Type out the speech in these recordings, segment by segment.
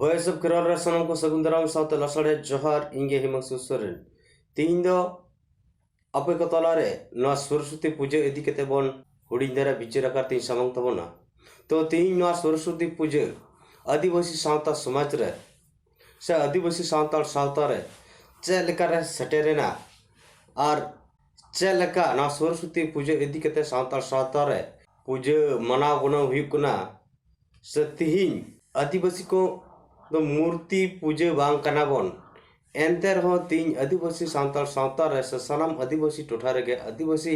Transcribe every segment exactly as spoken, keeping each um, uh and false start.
Voice of Kherwal ᱨᱮ ᱥᱟᱱᱟᱢ ᱠᱚ ᱥᱟᱹᱜᱩᱱ ᱫᱟᱨᱟᱢ ᱥᱟᱶᱛᱮ ᱞᱟᱥᱟᱲᱦᱮᱫ ᱡᱚᱦᱟᱨ᱾ ᱤᱧ ᱜᱮ ᱦᱤᱢᱟᱝᱥᱩ ᱥᱚᱨᱮᱱ᱾ ᱛᱤᱦᱤᱧ ᱫᱚ ᱟᱯᱮ ᱠᱚ ᱛᱟᱞᱟᱨᱮ ᱱᱚᱣᱟ ᱥᱚᱨᱚᱥᱚᱛᱤ ᱯᱩᱡᱟᱹ ᱤᱫᱤ ᱠᱟᱛᱮ ᱵᱚᱱ ᱦᱩᱰᱤᱧ ᱫᱷᱟᱨᱟ ᱵᱤᱪᱟᱹᱨ ᱟᱠᱟᱨ ᱛᱤᱧ ᱥᱟᱢᱟᱝ ᱛᱟᱵᱚᱱᱟ᱾ ᱛᱚ ᱛᱤᱦᱤᱧ ᱱᱚᱣᱟ ᱥᱚᱨᱚᱥᱚᱛᱤ ᱯᱩᱡᱟᱹ ᱟᱹᱫᱤᱵᱟᱹᱥᱤ ᱥᱟᱶᱛᱟ ᱥᱚᱢᱟᱡᱽ ᱨᱮ ᱥᱮ ᱟᱹᱫᱤᱵᱟᱹᱥᱤ ᱥᱟᱱᱛᱟᱲ ᱥᱟᱶᱛᱟ ᱨᱮ ᱪᱮᱫ ᱞᱮᱠᱟᱨᱮ ᱥᱮᱴᱮᱨᱮᱱᱟ ᱟᱨ ᱪᱮᱫ ᱞᱮᱠᱟ ᱱᱚᱣᱟ ᱥᱚᱨᱚᱥᱚᱛᱤ ᱯᱩᱡᱟᱹ ᱤᱫᱤ ᱠᱟᱛᱮ ᱥᱟᱱᱛᱟᱲ ᱥᱟᱶᱛᱟ ᱨᱮ ᱯᱩᱡᱟᱹ ᱢᱟᱱᱟᱣ ᱜᱩᱱᱟᱹᱣ ᱦᱩᱭᱩᱜ ᱠᱟᱱᱟ, ᱥᱮ ᱛᱤᱦᱤᱧ ᱟᱹᱫᱤᱵᱟᱹᱥᱤ ᱠᱚ ᱫᱚ ᱢᱩᱨᱛᱤ ᱯᱩᱡᱟᱹ ᱵᱟᱝ ᱠᱟᱱᱟ ᱵᱚᱱ, ᱮᱱᱛᱮ ᱨᱮᱦᱚᱸ ᱛᱤᱦᱤᱧ ᱟᱹᱫᱤᱵᱟᱹᱥᱤ ᱥᱟᱱᱛᱟᱲ ᱥᱟᱶᱛᱟ ᱨᱮ ᱥᱮ ᱥᱟᱱᱟᱢ ᱟᱹᱫᱤᱵᱟᱹᱥᱤ ᱴᱚᱴᱷᱟ ᱨᱮᱜᱮ, ᱟᱹᱫᱤᱵᱟᱹᱥᱤ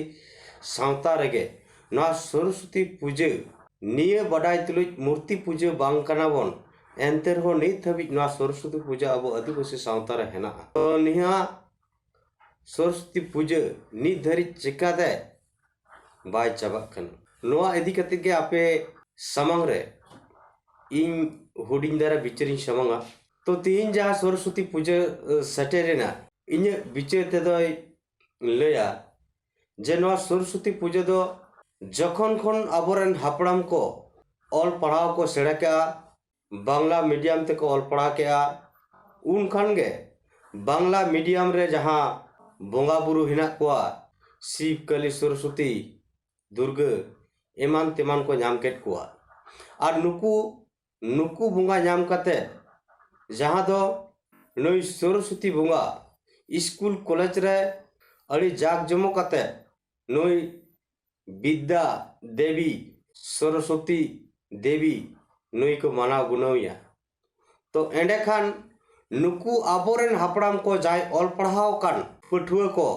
ᱥᱟᱶᱛᱟ ᱨᱮᱜᱮ ᱱᱚᱣᱟ ᱥᱚᱨᱚᱥᱚᱛᱤ ᱯᱩᱡᱟᱹ ᱱᱤᱭᱟᱹ ᱵᱟᱰᱟᱭ ᱛᱩᱞᱩᱡ ᱢᱩᱨᱛᱤ ᱯᱩᱡᱟᱹ ᱵᱟᱝ ᱠᱟᱱᱟ ᱵᱚᱱ, ᱮᱱᱛᱮ ᱨᱮᱦᱚᱸ ᱱᱤᱛ ᱦᱟᱹᱵᱤᱡ ᱱᱚᱣᱟ ᱥᱚᱨᱚᱥᱚᱛᱤ ᱯᱩᱡᱟᱹ ᱟᱵᱚ ᱟᱹᱫᱤᱵᱟᱹᱥᱤ ᱥᱟᱶᱛᱟ ᱨᱮ ᱦᱮᱱᱟᱜᱼᱟ᱾ ᱛᱚ ᱱᱤᱭᱟᱹ ᱥᱚᱨᱚᱥᱚᱛᱤ ᱯᱩᱡᱟᱹ ᱱᱤᱛ ᱫᱷᱟᱹᱨᱤᱡ ᱪᱮᱠᱟᱛᱮ ᱵᱟᱭ ᱪᱟᱵᱟᱜ ᱠᱟᱱᱟ, ᱱᱚᱣᱟ ᱤᱫᱤ ᱠᱟᱛᱮ ᱜᱮ ᱟᱯᱮ ᱥᱟᱢᱟᱝ ᱨᱮ ᱤᱧ ᱦᱩᱰᱤᱧ ᱫᱷᱟᱨᱟ ᱵᱤᱪᱟᱹᱨᱤᱧ ᱥᱟᱢᱟᱝᱟ᱾ ᱛᱚ ᱛᱤᱦᱤᱧ ᱡᱟᱦᱟᱸ ᱥᱚᱨᱚᱥᱚᱛᱤ ᱯᱩᱡᱟᱹ ᱥᱮᱴᱮᱨᱮᱱᱟ, ᱤᱧᱟᱹᱜ ᱵᱤᱪᱟᱹᱨ ᱛᱮᱫᱚᱭ ᱞᱟᱹᱭᱟ ᱡᱮ ᱱᱚᱣᱟ ᱥᱚᱨᱚᱥᱚᱛᱤ ᱯᱩᱡᱟᱹ ᱫᱚ ᱡᱚᱠᱷᱚᱱ ᱠᱷᱚᱱ ᱟᱵᱚᱨᱮᱱ ᱦᱟᱯᱲᱟᱢ ᱠᱚ ᱚᱞ ᱯᱟᱲᱦᱟᱣ ᱠᱚ ᱥᱮᱬᱟ ᱠᱮᱜᱼᱟ, ᱵᱟᱝᱞᱟ ᱢᱤᱰᱤᱭᱟᱢ ᱛᱮᱠᱚ ᱚᱞ ᱯᱟᱲᱦᱟᱣ ᱠᱮᱜᱼᱟ, ᱩᱱ ᱠᱷᱟᱱ ᱜᱮ ᱵᱟᱝᱞᱟ ᱢᱤᱰᱤᱭᱟᱢ ᱨᱮ ᱡᱟᱦᱟᱸ ᱵᱚᱸᱜᱟ ᱵᱩᱨᱩ ᱦᱮᱱᱟᱜ ᱠᱚᱣᱟ, ᱥᱤᱵ, ᱠᱟᱹᱞᱤ, ᱥᱚᱨᱚᱥᱚᱛᱤ, ᱫᱩᱨᱜᱟᱹ ᱮᱢᱟᱱ ᱛᱮᱢᱟᱱ ᱠᱚ ᱧᱟᱢ ᱠᱮᱫ ᱠᱚᱣᱟ᱾ ᱟᱨ ᱱᱩᱠᱩ ᱱᱩᱠᱩ ᱵᱚᱸᱜᱟ ᱧᱟᱢ ᱠᱟᱛᱮ ᱡᱟᱦᱟᱸ ᱫᱚ ᱱᱩᱭ ᱥᱚᱨᱚᱥᱚᱛᱤ ᱵᱚᱸᱜᱟ ᱥᱠᱩᱞ ᱠᱚᱞᱮᱡᱽ ᱨᱮ ᱟᱹᱰᱤ ᱡᱟᱠ ᱡᱚᱢᱚᱠ ᱠᱟᱛᱮ ᱱᱩᱭ ᱵᱤᱫᱽᱫᱟ ᱫᱮᱵᱤ, ᱥᱚᱨᱚᱥᱚᱛᱤ ᱫᱮᱵᱤ ᱱᱩᱭ ᱠᱚ ᱢᱟᱱᱟᱣ ᱜᱩᱱᱟᱹᱣᱮᱭᱟ᱾ ᱛᱚ ᱮᱸᱰᱮᱠᱷᱟᱱ ᱱᱩᱠᱩ ᱟᱵᱚᱨᱮᱱ ᱦᱟᱯᱲᱟᱢ ᱠᱚ ᱡᱟᱦᱟᱸᱭ ᱚᱞ ᱯᱟᱲᱦᱟᱣ ᱟᱠᱟᱱ ᱯᱟᱹᱴᱷᱩᱣᱟᱹ ᱠᱚ,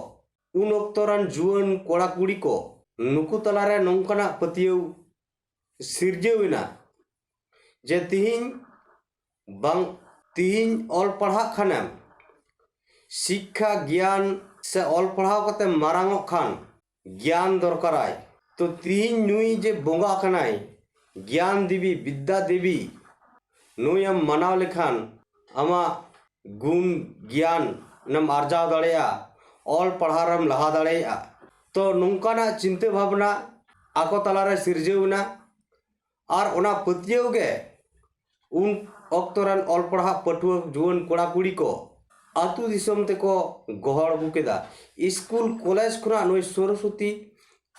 ᱩᱱ ᱚᱠᱛᱚ ᱨᱮᱱ ᱡᱩᱣᱟᱹᱱ ᱠᱚᱲᱟ ᱠᱩᱲᱤ ᱠᱚ, ᱱᱩᱠᱩ ᱛᱟᱞᱟᱨᱮ ᱱᱚᱝᱠᱟᱱᱟᱜ ᱯᱟᱹᱛᱭᱟᱹᱣ ᱥᱤᱨᱡᱟᱹᱣ ᱮᱱᱟ ᱡᱮ ᱛᱤᱦᱤᱧ ᱵᱟᱝ, ᱛᱤᱦᱤᱧ ᱚᱞ ᱯᱟᱲᱦᱟᱜ ᱠᱷᱟᱱᱮᱢ, ᱥᱤᱠᱠᱷᱟ ᱜᱮᱭᱟᱱ ᱥᱮ ᱚᱞ ᱯᱟᱲᱦᱟᱣ ᱠᱟᱛᱮ ᱢᱟᱨᱟᱝ ᱚᱜ ᱠᱷᱟᱱ ᱜᱮᱭᱟᱱ ᱫᱚᱨᱠᱟᱨᱟᱭ᱾ ᱛᱚ ᱛᱤᱦᱤᱧ ᱱᱩᱭ ᱡᱮ ᱵᱚᱸᱜᱟ ᱠᱟᱱᱟᱭ, ᱜᱮᱭᱟᱱ ᱫᱮᱵᱤ, ᱵᱤᱫᱽᱫᱟ ᱫᱮᱵᱤ, ᱱᱩᱭᱮᱢ ᱢᱟᱱᱟᱣ ᱞᱮᱠᱷᱟᱱ ᱟᱢᱟᱜ ᱜᱩᱱ ᱜᱮᱭᱟᱱ ᱮᱢ ᱟᱨᱡᱟᱣ ᱫᱟᱲᱮᱭᱟᱜᱼᱟ, ᱚᱞ ᱯᱟᱲᱦᱟᱣ ᱨᱮᱢ ᱞᱟᱦᱟ ᱫᱟᱲᱮᱭᱟᱜᱼᱟ᱾ ᱛᱚ ᱱᱚᱝᱠᱟᱱᱟᱜ ᱪᱤᱱᱛᱟᱹ ᱵᱷᱟᱵᱽᱱᱟ ᱟᱠᱚ ᱛᱟᱞᱟᱨᱮ ᱥᱤᱨᱡᱟᱹᱣ ᱮᱱᱟ᱾ ᱟᱨ ᱚᱱᱟ ᱯᱟᱹᱛᱭᱟᱹᱣ ᱜᱮ ᱩᱱ ᱚᱠᱛᱚ ᱨᱮᱱ ᱚᱞ ᱯᱟᱲᱦᱟᱜ ᱯᱟᱹᱴᱷᱩᱣᱟᱹ ᱡᱩᱣᱟᱹᱱ ᱠᱚᱲᱟ ᱠᱩᱲᱤ ᱠᱚ ᱟᱹᱛᱩ ᱫᱤᱥᱚᱢ ᱛᱮᱠᱚ ᱜᱚᱦᱚᱲ ᱟᱹᱜᱩ ᱠᱮᱫᱟ᱾ ᱥᱠᱩᱞ ᱠᱚᱞᱮᱡᱽ ᱠᱷᱚᱱᱟᱜ ᱱᱩᱭ ᱥᱚᱨᱚᱥᱚᱛᱤ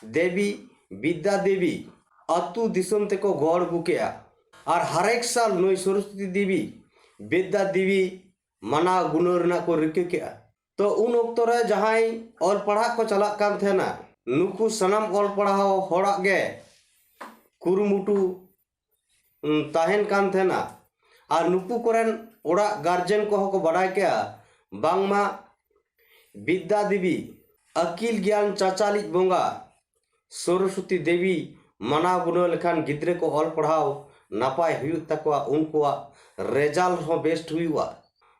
ᱫᱮᱵᱤ, ᱵᱤᱫᱽᱫᱟ ᱫᱮᱵᱤ ᱟᱹᱛᱩ ᱫᱤᱥᱚᱢ ᱛᱮᱠᱚ ᱜᱚᱦᱚᱲ ᱟᱹᱜᱩ ᱠᱮᱫᱟ᱾ ᱟᱨ ᱦᱟᱨᱮᱠ ᱥᱟᱞ ᱱᱩᱭ ᱥᱚᱨᱚᱥᱚᱛᱤ ᱫᱮᱵᱤ, ᱵᱤᱫᱽᱫᱟ ᱫᱮᱵᱤ ᱢᱟᱱᱟᱣ ᱜᱩᱱᱟᱹᱣ ᱨᱮᱱᱟᱜ ᱠᱚ ᱨᱤᱠᱟᱹ ᱠᱮᱫᱟ᱾ ᱛᱚ ᱩᱱ ᱚᱠᱛᱚ ᱨᱮ ᱡᱟᱦᱟᱸᱭ ᱚᱞ ᱯᱟᱲᱦᱟᱜ ᱠᱚ ᱪᱟᱞᱟᱜ ᱠᱟᱱ ᱛᱟᱦᱮᱱᱟ, ᱱᱩᱠᱩ ᱥᱟᱱᱟᱢ ᱚᱞ ᱯᱟᱲᱦᱟᱣ ᱦᱚᱲᱟᱜ ᱜᱮ ᱠᱩᱨᱩᱢᱩᱴᱩ ᱛᱟᱦᱮᱱ ᱠᱟᱱ ᱛᱟᱦᱮᱱᱟ᱾ ᱟᱨ ᱱᱩᱠᱩ ᱠᱚᱨᱮᱱ ᱚᱲᱟᱜ ᱜᱟᱨᱡᱮᱱ ᱠᱚᱦᱚᱸ ᱠᱚ ᱵᱟᱰᱟᱭ ᱠᱮᱜᱼᱟ, ᱵᱟᱝᱢᱟ ᱵᱤᱫᱽᱫᱟ ᱫᱮᱵᱤ, ᱟᱹᱠᱤᱞ ᱜᱮᱭᱟᱱ ᱪᱟᱪᱟᱞᱤᱡ ᱵᱚᱸᱜᱟ ᱥᱚᱨᱚᱥᱚᱛᱤ ᱫᱮᱵᱤ ᱢᱟᱱᱟᱣ ᱜᱩᱱᱟᱹᱣ ᱞᱮᱠᱷᱟᱱ ᱜᱤᱫᱽᱨᱟᱹ ᱠᱚ ᱚᱞ ᱯᱟᱲᱦᱟᱣ ᱱᱟᱯᱟᱭ ᱦᱩᱭᱩᱜ ᱛᱟᱠᱚᱣᱟ, ᱩᱱᱠᱩᱣᱟᱜ ᱨᱮᱡᱟᱞᱴ ᱦᱚᱸ ᱵᱮᱥᱴ ᱦᱩᱭᱩᱜᱼᱟ᱾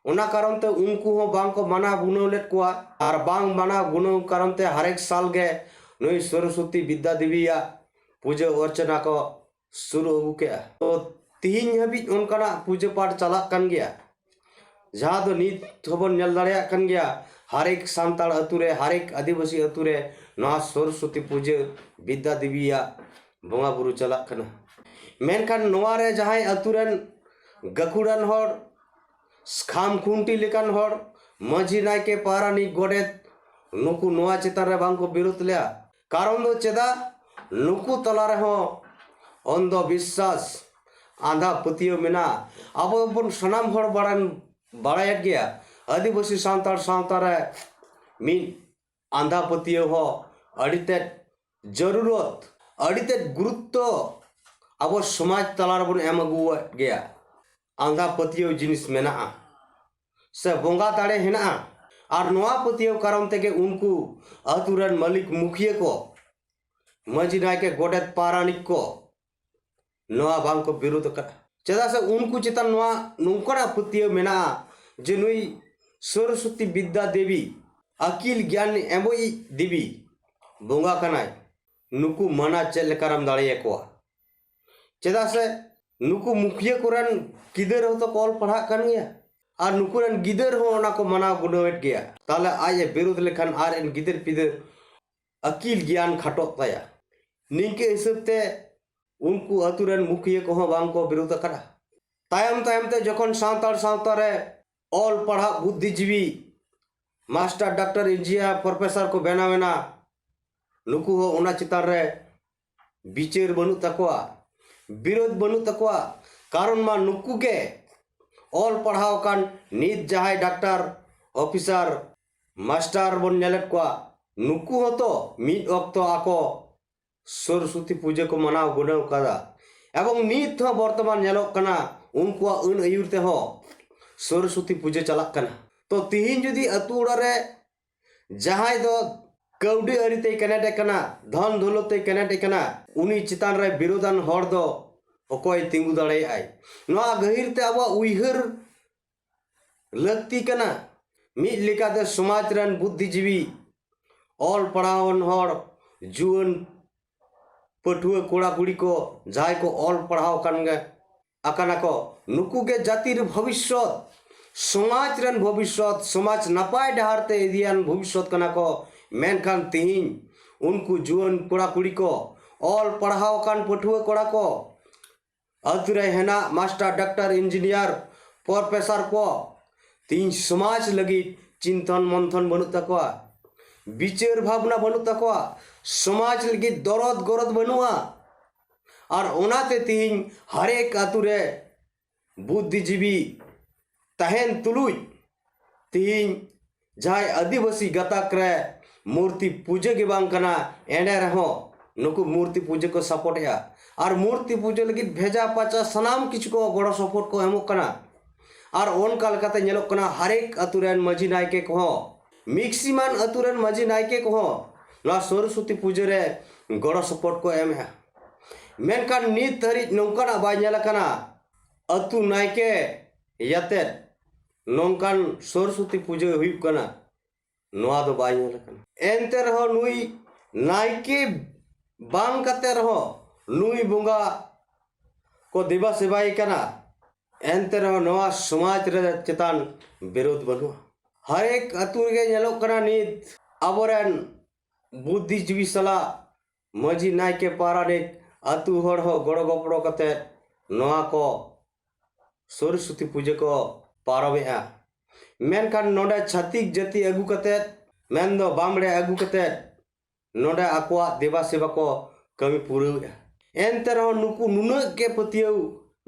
ᱚᱱᱟ ᱠᱟᱨᱚᱱ ᱛᱮ ᱩᱱᱠᱩ ᱦᱚᱸ ᱵᱟᱝ ᱠᱚ ᱢᱟᱱᱟᱣ ᱜᱩᱱᱟᱹᱣ ᱞᱮᱫ ᱠᱚᱣᱟ᱾ ᱟᱨ ᱵᱟᱝ ᱢᱟᱱᱟᱣ ᱜᱩᱱᱟᱹᱣ ᱠᱟᱨᱚᱱ ᱛᱮ ᱦᱟᱨᱮᱠ ᱥᱟᱞ ᱜᱮ ᱱᱩᱭ ᱥᱚᱨᱚᱥᱚᱛᱤ ᱵᱤᱫᱽᱫᱟ ᱫᱮᱵᱤᱭᱟᱜ ᱯᱩᱡᱟᱹ ᱚᱨᱪᱚᱱᱟ ᱠᱚ ᱥᱩᱨᱩ ᱟᱹᱜᱩ ᱠᱮᱜᱼᱟ᱾ ᱛᱚ ᱛᱤᱦᱤᱧ ᱦᱟᱹᱵᱤᱡ ᱚᱱᱠᱟᱱᱟᱜ ᱯᱩᱡᱟᱹ ᱯᱟᱴ ᱪᱟᱞᱟᱜ ᱠᱟᱱ ᱜᱮᱭᱟ, ᱡᱟᱦᱟᱸ ᱫᱚ ᱱᱤᱛ ᱦᱚᱸᱵᱚᱱ ᱧᱮᱞ ᱫᱟᱲᱮᱭᱟᱜ ᱠᱟᱱ ᱜᱮᱭᱟ᱾ ᱦᱟᱨᱮᱠ ᱥᱟᱱᱛᱟᱲ ᱟᱹᱛᱩ ᱨᱮ, ᱦᱟᱨᱮᱠ ᱟᱹᱫᱤᱵᱟᱹᱥᱤ ᱟᱹᱛᱩ ᱨᱮ ᱱᱚᱣᱟ ᱥᱚᱨᱚᱥᱚᱛᱤ ᱯᱩᱡᱟᱹ, ᱵᱤᱫᱽᱫᱟ ᱫᱮᱵᱤᱭᱟᱜ ᱵᱚᱸᱜᱟ ᱵᱩᱨᱩ ᱪᱟᱞᱟᱜ ᱠᱟᱱᱟ᱾ ᱢᱮᱱᱠᱷᱟᱱ ᱱᱚᱣᱟ ᱨᱮ ᱡᱟᱦᱟᱸᱭ ᱟᱹᱛᱩ ᱨᱮᱱ ᱜᱟᱹᱠᱷᱩᱲᱟᱱ ᱦᱚᱲ, ᱠᱷᱟᱢ ᱠᱷᱩᱱᱴᱤ ᱞᱮᱠᱟᱱ ᱦᱚᱲ, ᱢᱟᱹᱡᱷᱤ, ᱱᱟᱭᱠᱮ, ᱯᱟᱨᱟᱱᱤᱠ, ᱜᱚᱰᱮᱛ, ᱱᱩᱠᱩ ᱱᱚᱣᱟ ᱪᱮᱛᱟᱱ ᱨᱮ ᱵᱟᱝ ᱠᱚ ᱵᱤᱨᱳᱫ ᱞᱮᱜᱼᱟ᱾ ᱠᱟᱨᱚᱱ ᱫᱚ ᱪᱮᱫᱟᱜ? ᱱᱩᱠᱩ ᱛᱟᱞᱟ ᱨᱮᱦᱚᱸ ᱚᱱᱫᱷᱚ ᱵᱤᱥᱥᱟᱥ, ᱟᱸᱫᱷᱟ ᱯᱟᱹᱛᱭᱟᱹᱣ ᱢᱮᱱᱟᱜᱼᱟ᱾ ᱟᱵᱚ ᱵᱚᱱ ᱥᱟᱱᱟᱢ ᱦᱚᱲ ᱵᱟᱲᱟᱭ, ᱵᱟᱲᱟᱭᱮᱫ ᱜᱮᱭᱟ, ᱟᱹᱫᱤᱵᱟᱹᱥᱤ ᱥᱟᱱᱛᱟᱲ ᱥᱟᱶᱛᱟ ᱨᱮ ᱢᱤᱫ ᱟᱸᱫᱷᱟ ᱯᱟᱹᱛᱭᱟᱹᱣ ᱦᱚᱸ ᱟᱹᱰᱤ ᱛᱮᱫ ᱡᱟᱹᱨᱩᱨᱚᱛ, ᱟᱹᱰᱤ ᱛᱮᱫ ᱜᱩᱨᱩᱛᱛᱚ ᱟᱵᱚ ᱥᱚᱢᱟᱡᱽ ᱛᱟᱞᱟ ᱨᱮᱵᱚᱱ ᱮᱢ ᱟᱹᱜᱩᱣᱟᱫ ᱜᱮᱭᱟ᱾ ᱟᱸᱫᱷᱟ ᱯᱟᱹᱛᱭᱟᱹᱣ ᱡᱤᱱᱤᱥ ᱢᱮᱱᱟᱜᱼᱟ ᱥᱮ ᱵᱚᱸᱜᱟ ᱫᱟᱲᱮ ᱦᱮᱱᱟᱜᱼᱟ᱾ ᱟᱨ ᱱᱚᱣᱟ ᱯᱟᱹᱛᱭᱟᱹᱣ ᱠᱟᱨᱚᱱ ᱛᱮᱜᱮ ᱩᱱᱠᱩ ᱟᱹᱛᱩ ᱨᱮᱱ ᱢᱟᱹᱞᱤᱠ ᱢᱩᱠᱷᱤᱭᱟᱹ ᱠᱚ, ᱢᱟᱹᱡᱷᱤ, ᱱᱟᱭᱠᱮ, ᱜᱚᱰᱮᱛ, ᱯᱟᱨᱟᱱᱤᱠ ᱠᱚ ᱱᱚᱣᱟ ᱵᱟᱝ ᱠᱚ ᱵᱤᱨᱳᱫ ᱟᱠᱟᱫᱼᱟ᱾ ᱪᱮᱫᱟᱜ ᱥᱮ ᱩᱱᱠᱩ ᱪᱮᱛᱟᱱ ᱱᱚᱣᱟ ᱱᱚᱝᱠᱟᱱᱟᱜ ᱯᱟᱹᱛᱭᱟᱹᱣ ᱢᱮᱱᱟᱜᱼᱟ ᱡᱮ ᱱᱩᱭ ᱥᱚᱨᱚᱥᱚᱛᱤ ᱵᱤᱫᱽᱫᱟ ᱫᱮᱵᱤ, ᱟᱹᱠᱤᱞ ᱜᱮᱭᱟᱱ ᱮᱢᱚᱭᱤᱡ ᱫᱮᱵᱤ ᱵᱚᱸᱜᱟ ᱠᱟᱱᱟᱭ᱾ ᱱᱩᱠᱩ ᱢᱟᱱᱟ ᱪᱮᱫ ᱞᱮᱠᱟᱨᱮᱢ ᱫᱟᱲᱮᱭᱟᱠᱚᱣᱟ? ᱪᱮᱫᱟᱜ ᱥᱮ ᱱᱩᱠᱩ ᱢᱩᱠᱷᱤᱭᱟᱹ ᱠᱚᱨᱮᱱ ᱜᱤᱫᱟᱹᱨ ᱦᱚᱸᱛᱚ ᱠᱚ ᱚᱞ ᱯᱟᱲᱦᱟᱜ ᱠᱟᱱ ᱜᱮᱭᱟ, ᱟᱨ ᱱᱩᱠᱩ ᱨᱮᱱ ᱜᱤᱫᱟᱹᱨ ᱦᱚᱸ ᱚᱱᱟ ᱠᱚ ᱢᱟᱱᱟᱣ ᱜᱩᱱᱟᱹᱣᱮᱫ ᱜᱮᱭᱟ᱾ ᱛᱟᱦᱞᱮ ᱟᱡ ᱮ ᱵᱤᱨᱳᱫ ᱞᱮᱠᱷᱟᱱ ᱟᱨ ᱨᱮᱱ ᱜᱤᱫᱟᱹᱨ ᱯᱤᱫᱟᱹᱨ ᱟᱹᱠᱤᱞ ᱜᱮᱭᱟᱱ ᱠᱷᱟᱴᱚᱜ ᱛᱟᱭᱟ᱾ ᱱᱤᱝᱠᱟᱹ ᱦᱤᱥᱟᱹᱵ ᱛᱮ ᱩᱱᱠᱩ ᱟᱹᱛᱩ ᱨᱮᱱ ᱢᱩᱠᱷᱤᱭᱟᱹ ᱠᱚᱦᱚᱸ ᱵᱟᱝ ᱠᱚ ᱵᱤᱨᱳᱫ ᱟᱠᱟᱫᱟ᱾ ᱛᱟᱭᱚᱢ ᱛᱟᱭᱚᱢ ᱛᱮ ᱡᱚᱠᱷᱚᱱ ᱥᱟᱱᱛᱟᱲ ᱥᱟᱶᱛᱟ ᱨᱮ ᱚᱞ ᱯᱟᱲᱦᱟᱜ ᱵᱩᱫᱽᱫᱷᱤᱡᱤᱵᱤ ᱢᱟᱥᱴᱟᱨ, ᱰᱟᱠᱛᱟᱨ, ᱤᱧᱡᱤᱱᱤᱭᱟᱨ, ᱯᱨᱚᱯᱷᱮᱥᱚᱨ ᱠᱚ ᱵᱮᱱᱟᱣ ᱮᱱᱟ, ᱱᱩᱠᱩ ᱦᱚᱸ ᱚᱱᱟ ᱪᱮᱛᱟᱱ ᱨᱮ ᱵᱤᱪᱟᱹᱨ ᱵᱟᱹᱱᱩᱜ ᱛᱟᱠᱚᱣᱟ, ᱵᱤᱨᱳᱫᱷ ᱵᱟᱹᱱᱩᱜ ᱛᱟᱠᱚᱣᱟ᱾ ᱠᱟᱨᱚᱱ ᱢᱟ ᱱᱩᱠᱩ ᱜᱮ ᱚᱞ ᱯᱟᱲᱦᱟᱣ ᱟᱠᱟᱱ ᱱᱤᱛ ᱡᱟᱦᱟᱸᱭ ᱰᱟᱠᱛᱟᱨ, ᱚᱯᱷᱤᱥᱟᱨ, ᱢᱟᱥᱴᱟᱨ ᱵᱚᱱ ᱧᱮᱞᱮᱫ ᱠᱚᱣᱟ, ᱱᱩᱠᱩ ᱦᱚᱸᱛᱚ ᱢᱤᱫ ᱚᱠᱛᱚ ᱟᱠᱚ ᱥᱚᱨᱚᱥᱚᱛᱤ ᱯᱩᱡᱟᱹ ᱠᱚ ᱢᱟᱱᱟᱣ ᱜᱩᱱᱟᱹᱣ ᱠᱟᱫᱟ᱾ ᱮᱵᱚᱝ ᱱᱤᱛ ᱦᱚᱸ ᱵᱚᱨᱛᱚᱢᱟᱱ ᱧᱮᱞᱚᱜ ᱠᱟᱱᱟ, ᱩᱱᱠᱩᱣᱟᱜ ᱟᱹᱱ ᱟᱹᱭᱩᱨ ᱛᱮᱦᱚᱸ ᱥᱚᱨᱚᱥᱚᱛᱤ ᱯᱩᱡᱟᱹ ᱪᱟᱞᱟᱜ ᱠᱟᱱᱟ᱾ ᱛᱚ ᱛᱤᱦᱤᱧ ᱡᱩᱫᱤ ᱟᱹᱛᱩ ᱚᱲᱟᱜ ᱨᱮ ᱡᱟᱦᱟᱸᱭ ᱫᱚ ᱠᱟᱹᱣᱰᱤ ᱟᱹᱨᱤ ᱛᱮᱭ ᱠᱮᱱᱮᱰ ᱟᱠᱟᱱᱟ, ᱫᱷᱚᱱ ᱫᱚᱞᱚᱛ ᱛᱮᱭ ᱠᱮᱱᱮᱰ ᱟᱠᱟᱱᱟ, ᱩᱱᱤ ᱪᱮᱛᱟᱱ ᱨᱮ ᱵᱤᱨᱳᱫᱟᱱ ᱦᱚᱲ ᱫᱚ ᱚᱠᱚᱭ ᱛᱤᱸᱜᱩ ᱫᱟᱲᱮᱭᱟᱜᱼᱟᱭ? ᱱᱚᱣᱟ ᱜᱟᱹᱦᱤᱨ ᱛᱮ ᱟᱵᱚᱣᱟᱜ ᱩᱭᱦᱟᱹᱨ ᱞᱟᱹᱠᱛᱤ ᱠᱟᱱᱟ᱾ ᱢᱤᱫ ᱞᱮᱠᱟᱛᱮ ᱥᱚᱢᱟᱡᱽ ᱨᱮᱱ ᱵᱩᱫᱽᱫᱷᱤᱡᱤᱵᱤ, ᱚᱞ ᱯᱟᱲᱦᱟᱣᱟᱱ ᱦᱚᱲ, ᱡᱩᱣᱟᱹᱱ ᱯᱟᱹᱴᱷᱩᱣᱟᱹ ᱠᱚᱲᱟ ᱠᱩᱲᱤ ᱠᱚ ᱡᱟᱦᱟᱸᱭ ᱠᱚ ᱚᱞ ᱯᱟᱲᱦᱟᱣ ᱟᱠᱟᱱ ᱜᱮ, ᱟᱠᱟᱱᱟ ᱠᱚ, ᱱᱩᱠᱩ ᱜᱮ ᱡᱟᱹᱛᱤ ᱨᱮ ᱵᱷᱚᱵᱤᱥᱥᱚᱛ, ᱥᱚᱢᱟᱡᱽ ᱨᱮᱱ ᱵᱷᱚᱵᱤᱥᱥᱚᱛ, ᱥᱚᱢᱟᱡᱽ ᱱᱟᱯᱟᱭ ᱰᱟᱦᱟᱨ ᱛᱮ ᱤᱫᱤᱭᱟᱱ ᱵᱷᱚᱵᱤᱥᱥᱚᱛ ᱠᱟᱱᱟ ᱠᱚ᱾ ᱢᱮᱱᱠᱷᱟᱱ ᱛᱤᱦᱤᱧ ᱩᱱᱠᱩ ᱡᱩᱣᱟᱹᱱ ᱠᱚᱲᱟ ᱠᱩᱲᱤ ᱠᱚ, ᱚᱞ ᱯᱟᱲᱦᱟᱣ ᱟᱠᱟᱱ ᱯᱟᱹᱴᱷᱩᱣᱟᱹ ᱠᱚᱲᱟ ᱠᱚ, ᱟᱹᱛᱩ ᱨᱮ ᱦᱮᱱᱟᱜ ᱢᱟᱥᱴᱟᱨ, ᱰᱟᱠᱛᱟᱨ, ᱤᱧᱡᱤᱱᱤᱭᱟᱨ, ᱯᱨᱚᱯᱷᱮᱥᱚᱨ ᱠᱚ ᱛᱤᱦᱤᱧ ᱥᱚᱢᱟᱡᱽ ᱞᱟᱹᱜᱤᱫ ᱪᱤᱱᱛᱚᱱ ᱢᱚᱱᱛᱷᱚᱱ ᱵᱟᱹᱱᱩᱜ ᱛᱟᱠᱚᱣᱟ, ᱵᱤᱪᱟᱹᱨ ᱵᱷᱟᱵᱽᱱᱟ ᱵᱟᱹᱱᱩᱜ ᱛᱟᱠᱚᱣᱟ, ᱥᱚᱢᱟᱡᱽ ᱞᱟᱹᱜᱤᱫ ᱫᱚᱨᱚᱫ ᱜᱚᱨᱚᱫ ᱵᱟᱹᱱᱩᱜᱼᱟ᱾ ᱟᱨ ᱚᱱᱟᱛᱮ ᱛᱤᱦᱤᱧ ᱦᱟᱨᱮᱠ ᱟᱹᱛᱩ ᱨᱮ ᱵᱩᱫᱽᱫᱷᱤᱡᱤᱵᱤ ᱛᱟᱦᱮᱱ ᱛᱩᱞᱩᱡ ᱛᱤᱦᱤᱧ ᱡᱟᱦᱟᱸᱭ ᱟᱹᱫᱤᱵᱟᱹᱥᱤ ᱜᱟᱛᱟᱠ ᱨᱮ ᱢᱩᱨᱛᱤ ᱯᱩᱡᱟᱹ ᱜᱮ ᱵᱟᱝ ᱠᱟᱱᱟ, ᱮᱱᱮ ᱨᱮᱦᱚᱸ ᱱᱩᱠᱩ ᱢᱩᱨᱛᱤ ᱯᱩᱡᱟᱹ ᱠᱚ ᱥᱟᱯᱳᱨᱴ ᱮᱜᱼᱟ᱾ ᱟᱨ ᱢᱩᱨᱛᱤ ᱯᱩᱡᱟᱹ ᱞᱟᱹᱜᱤᱫ ᱵᱷᱮᱡᱟ ᱯᱟᱪᱟ ᱥᱟᱱᱟᱢ ᱠᱤᱪᱷᱩ ᱠᱚ ᱜᱚᱲᱚ ᱥᱚᱯᱚᱦᱚᱫ ᱠᱚ ᱮᱢᱚᱜ ᱠᱟᱱᱟ᱾ ᱟᱨ ᱚᱱᱠᱟ ᱞᱮᱠᱟᱛᱮ ᱧᱮᱞᱚᱜ ᱠᱟᱱᱟ, ᱦᱟᱨᱮᱠ ᱟᱹᱛᱩ ᱨᱮᱱ ᱢᱟᱹᱡᱷᱤ ᱱᱟᱭᱠᱮ ᱠᱚᱦᱚᱸ, ᱢᱮᱠᱥᱤᱢᱟᱢ ᱟᱹᱛᱩ ᱨᱮᱱ ᱢᱟᱹᱡᱷᱤ ᱱᱟᱭᱠᱮ ᱠᱚᱦᱚᱸ ᱱᱚᱣᱟ ᱥᱚᱨᱚᱥᱚᱛᱤ ᱯᱩᱡᱟᱹ ᱨᱮ ᱜᱚᱲᱚ ᱥᱚᱯᱚᱦᱚᱫ ᱠᱚ ᱮᱢᱮᱜᱼᱟ᱾ ᱢᱮᱱᱠᱷᱟᱱ ᱱᱤᱛ ᱫᱷᱟᱹᱨᱤᱡ ᱱᱚᱝᱠᱟᱱᱟᱜ ᱵᱟᱭ ᱧᱮᱞ ᱟᱠᱟᱱᱟ, ᱟᱹᱛᱩ ᱱᱟᱭᱠᱮ ᱭᱟᱛᱮᱫ ᱱᱚᱝᱠᱟᱱ ᱥᱚᱨᱚᱥᱚᱛᱤ ᱯᱩᱡᱟᱹ ᱦᱩᱭᱩᱜ ᱠᱟᱱᱟ, ᱱᱚᱣᱟ ᱫᱚ ᱵᱟᱭ ᱧᱮᱞ ᱟᱠᱟᱱᱟ᱾ ᱮᱱᱛᱮ ᱨᱮᱦᱚᱸ ᱱᱩᱭ ᱱᱟᱭᱠᱮ ᱵᱟᱝ ᱠᱟᱛᱮ ᱨᱮᱦᱚᱸ ᱱᱩᱭ ᱵᱚᱸᱜᱟ ᱠᱚ ᱫᱮᱵᱟ ᱥᱮᱵᱟᱭᱮ ᱠᱟᱱᱟ, ᱮᱱᱛᱮ ᱨᱮᱦᱚᱸ ᱱᱚᱣᱟ ᱥᱚᱢᱟᱡᱽ ᱨᱮ ᱪᱮᱛᱟᱱ ᱵᱤᱨᱳᱫᱷ ᱵᱟᱹᱱᱩᱜᱼᱟ᱾ ᱦᱟᱨᱮᱠ ᱟᱹᱛᱩ ᱨᱮᱜᱮ ᱧᱮᱞᱚᱜ ᱠᱟᱱᱟ ᱱᱤᱛ ᱟᱵᱚᱨᱮᱱ ᱵᱩᱫᱽᱫᱷᱤᱡᱤᱵᱤ ᱥᱟᱞᱟᱜ ᱢᱟᱹᱡᱷᱤ ᱱᱟᱭᱠᱮ ᱯᱟᱨᱟᱱᱤᱠ ᱟᱹᱛᱩ ᱦᱚᱲ ᱦᱚᱸ ᱜᱚᱲᱚ ᱜᱚᱯᱚᱲᱚ ᱠᱟᱛᱮ ᱱᱚᱣᱟ ᱠᱚ ᱥᱚᱨᱚᱥᱚᱛᱤ ᱯᱩᱡᱟᱹ ᱠᱚ ᱯᱟᱨᱚᱢᱮᱜᱼᱟ᱾ ᱢᱮᱱᱠᱷᱟᱱ ᱱᱚᱰᱮ ᱪᱷᱟᱹᱛᱤᱠ ᱡᱟᱹᱛᱤ ᱟᱹᱜᱩ ᱠᱟᱛᱮᱫ, ᱢᱮᱱᱫᱚ ᱵᱟᱢᱲᱮ ᱟᱹᱜᱩ ᱠᱟᱛᱮᱫ, ᱱᱚᱰᱮ ᱟᱠᱚᱣᱟᱜ ᱫᱮᱵᱟ ᱥᱮᱵᱟ ᱠᱚ ᱠᱟᱹᱢᱤ ᱯᱩᱨᱟᱹᱣᱮᱫᱼᱟ᱾ ᱮᱱᱛᱮ ᱨᱮᱦᱚᱸ ᱱᱩᱠᱩ ᱱᱩᱱᱟᱹᱜ ᱜᱮ ᱯᱟᱹᱛᱭᱟᱹᱣ